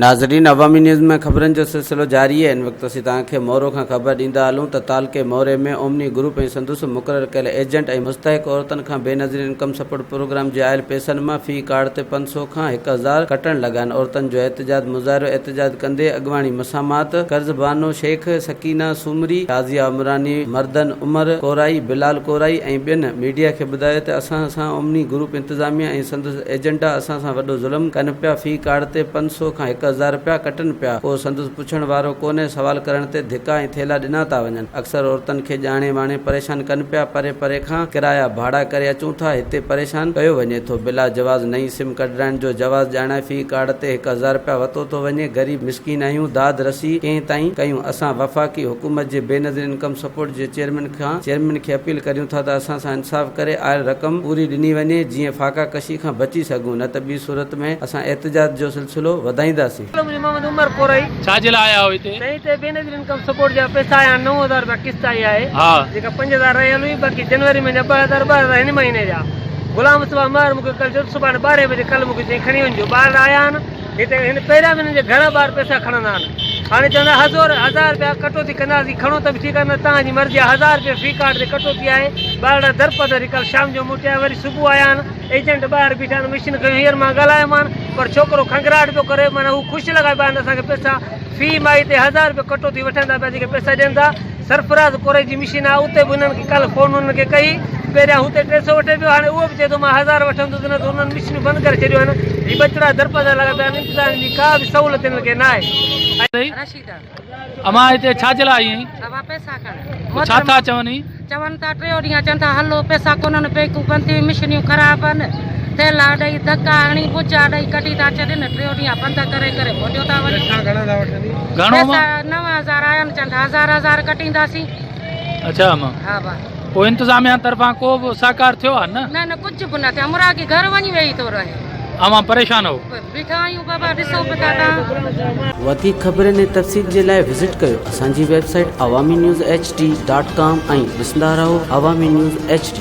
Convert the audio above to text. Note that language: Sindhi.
ناظرين عوامي نيوز ۾ خبرن جو سلسلو جاري آهي ان وقت اسين توهان کي مورو کان خبر ڏيندا هلون ته تعلقي موري ۾ اومني گروپ ۽ سندس مقرر ڪيل ايجنٽ ۽ مستحق عورتن کان بينظير انڪم سپورٽ پروگرام جي آيل پئسن مان في ڪارڊ تي 500 کان 1000 ڪٽڻ لڳا آهن عورتن جو احتجاج مظاهرو احتجاج ڪندي اڳواڻي مسامات قرض بانو شيخ سڪينه سومري شازيه عمراني مردن عمر ڪورائي بلال ڪورائي ۽ ٻين ميڊيا کي ٻڌايو ته اسان سان اومني گروپ انتظاميه ۽ سندس ايجنڊا اسان سان وڏو ظلم ڪن پيا، في ڪارڊ تي 500 کان 1000 رپيا ڪٽن پيا، ڪو سندس پڇڻ وارو ڪونهي، سوال ڪرڻ تي ڌڪا ۽ ٿيلها ڏنا ٿا وڃن، اڪثر عورتن کي ڄاڻي واڻي پريشان ڪن پيا، پري پري کان ڪرايا ڀاڙا ڪري اچون ٿا، هتي پريشان ڪيو وڃي ٿو، بلا جواز نئين سم ڪڍرائڻ جو جواز ڄاڻائي في ڪارڊ تي 1000 رپيا وتو ٿو وڃي، غريب مسڪين آهيون، داد رسي ڪنهن تائين ڪيون، اسان وفاقي حڪومت جي بينظير انڪم سپورٽ جي چيئرمين کان چيئرمين کي اپيل ڪريون ٿا ته اسان سان انصاف ڪري آيل رقم پوري ڏني وڃي جيئن فاقا ڪشي کان بچي سگهون نه ته ٻي صورت ۾ اسان احتجاج جو سلسلو وڌائينداسين. منهنجو محمد عمر ڪورائي. ڇا جي لاء آيا آهيو هتي؟ سائين هتي بينظير انڪم سپورٽ جا پئسا آيا آهن 9000 رپيا قسط آئي آهي جيڪا 5000 رهيل هئي باقي جنوري مهيني جا 2000 2000 هن مهيني جا غلام مصطفيٰ مهر مونکي ڪل چيو ته سڀاڻي ٻارهين بجي ڪل مونکي چيائين کڻي وڃجو ٻارڙا آيا آهن هتي هن پهريان به هنن جي گهران ٻاهر پئسا کڻندا آهن هاڻي چوندا هزور هزار رپيا ڪٽوتي ڪنداسين کڻو ته به ٺيڪ آهي نه توهان جي مرضي آهي هزار رپيا في ڪارڊ تي ڪٽوتي آهي ٻارڙا درپدري ڪل شام جو موٽيا وري صبح آيا آهن ايجنٽ ٻاهر بيٺا آهن مشين کنيو هينئر مان ڳالهايومان پر ڇوڪرو کنگراٽ پيو ڪري معنيٰ هو خوش لڳا پيا آهن اسان کي پئسا في مائي تي هزار رپيو ڪٽوتي وٺن ٿا پيا جيڪي پئسا ڏين ٿا سرفراز ڪورئي جي مشين آهي اتي به انهن کي ڪالهه فون انهن کي ڪئي پهريان هتي 300 وٺي پيو هاڻي اهو به چئي ٿو مان هزار وٺندس نه ته انهن مشينون بند ڪري ڇڏيون آهن هي ٻچڙا درپدر لڳا پيا آهن انتظاميه جي ڪا به سهولت هنن کي نه آهي. رشيده. امان هتي ڇا جي لاء آئي آهين؟ بابا پئسا کڻ. پوء ڇا ٿا چون هي؟ چون ٿا ٽيون ڏينهن چون ٿا هلو پئسا ڪونهن بينڪون بند ٿي ويون مشنيون خراب آهن ٿيلها ڏئي ڌڪا هڻي بجا ڏئي ڪڍي ٿا ڇڏين ٽيون ڏينهن پنڌ ڪري ڪري موٽيو ٿا وڃون. پئسا گهڻا ٿا وٺن هي؟ گهڻو پئسا امان؟ 9000 آيا آهن چون ٿا هزار هزار ڪٽينداسين. اڇا امان. ها با. پوء انتظاميا طرفان ڪو به سهڪار ٿيو آهي نه؟ نه نه ڪجهه به نه ٿيو مراڳي گهر وڃي ويهي ٿو رهي. اوهان پريشان آهو؟ بيٺا آهيون بابا ڏسو به ٿا تان. وڌيڪ خبرن ۽ تفصيل جي لاء وزٽ ڪيو اسان جي website Awami news H D dot com ۽ ڏسندا رهو عوامي نيوز ايڇ ڊي.